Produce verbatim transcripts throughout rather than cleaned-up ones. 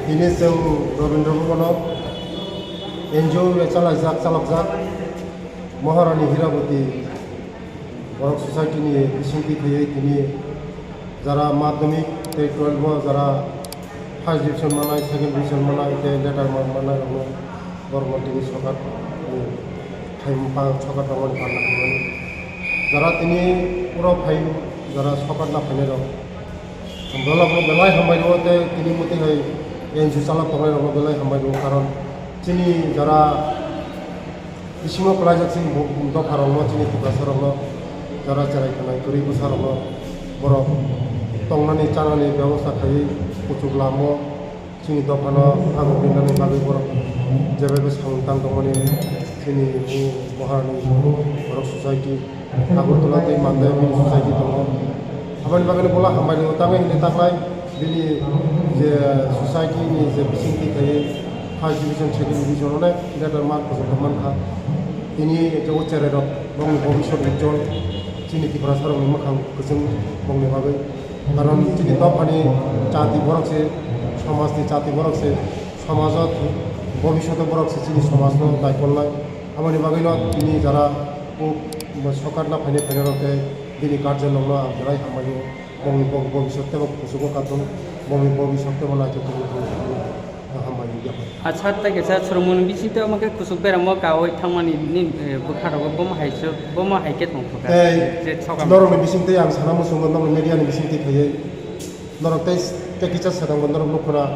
Tini chwng Rabindra Bhavan-o N G O bai chalaijak, chalokjak Maharani Hirabati Borok Society ni bisingtwi thwiwi tini jara madhyamik tei twelve o jara first division manai, second division manai tei letter mark manai rokno borokno tini sokat ni phaimung pa sokat rokmani parna khaimani. Jara tini oro phai jara sokat na phainai rok. Belai belai hambai rwo tei tini muti hai N G O chalok tongnai rokno belai hambai rwo, karon chini jara bisingo kwlaijak chini bo-, dopha rokno, chini Tiprasa rokno, jara cherai khanai kwrwi bwsa rokno borok tongnani chanani bebosta khaiwi kuchuk lamo chini dophano aguk rinani bagwi borok jebai bwskango tang tongmani chini bo-, boharani borok society. Agartala tei Mandai bini society tongo. Aboni bagwi bola hambai tongo, tamo hwnwi taklai bini je society ni je bisingtwi khaiwi first division, second division onek letter mark kochok mankha. Tini je o cherai rok bongni bobiswt ujjol, chini Tiprasa rokni mwkhang kwchwng bongni bagwi. Karon chini dophani chati borok se, somajni chati borok se, somajo bobiswt borok se chini somajno daikolnai. Aboni bagwino tini jara o sokat na phainai phainai rok tei bini guardian rokno ang belai hambai o. Bongni bo-, bobiswt tebo kuchugo katung, bongni bobiswt tebo naithok tongwi tongwi tongwi ang hambai o yapha. Acha, tei kaisa chwrwngmung bisingtwi omo khe kuchuk beramo kaui thangmani ni, eh, bwkha rogo bomo hai se, bomo hai khe tong thokha. Tei je sokat norokni bisingtwi ang sana muchungo, norokni media ni bisingtwi khaiwi norok tei, tei kisa swkango norok nukhuna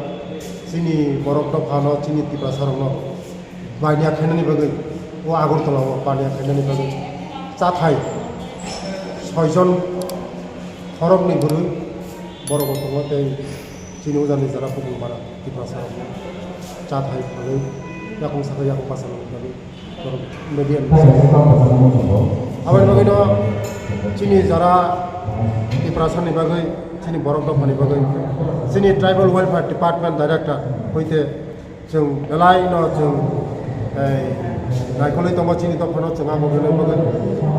chini borok dophano, chini Tiprasa rokno. Baniya khainani bagwi, o Agartala o baniya khainani bagwi chathai soijon khoroknwi bwrwi borok bo tongo tei chini ujani jara kubun bara Tiprasa rok chathai phagwi yakung sakha yakung bachanani bagwi borok media ni. Aboni bagwino chini jara Tiprasa ni bagwi, chini borok dophani bagwi, chini Tribal Welfare Department Director hoite Chwng belai no chwng, ei, naikolwi tongo chini dophano chwng abo belai bagwi.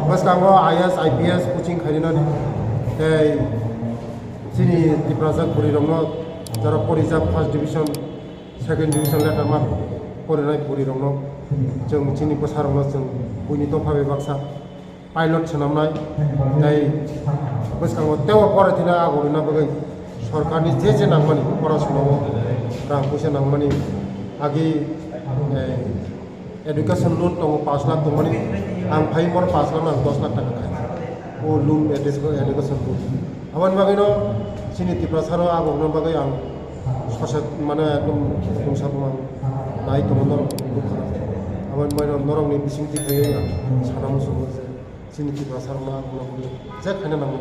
Bwskango I A S, I P S coaching khainani tei chini Tiprasa bwrwi rokno jara porijak first division, second division letter ma porinai bwrwi rokno chwng chini bwsa rokno chwng buini dopha bai baksa pilot swnamnai tei bwskango teibo pore thwina ago rwna bagwi sorkarni je je nangmani porasonao rang puisa nangmani agi, eh, education loan tongo pash lakh tongmani, ang phai moro pash lakh no ang dos lakh taka khai o loan, education loan. Aboni bagwino chini Tiprasano ago rwna bagwi ang soset mane ekdom mungsa bumang nai tongo norok bukha. Aboni bagwino norokni bisingtwi khaiwi ang sana muchungo je chini Tiprasa rokno ang ulo ulo je khaina nango.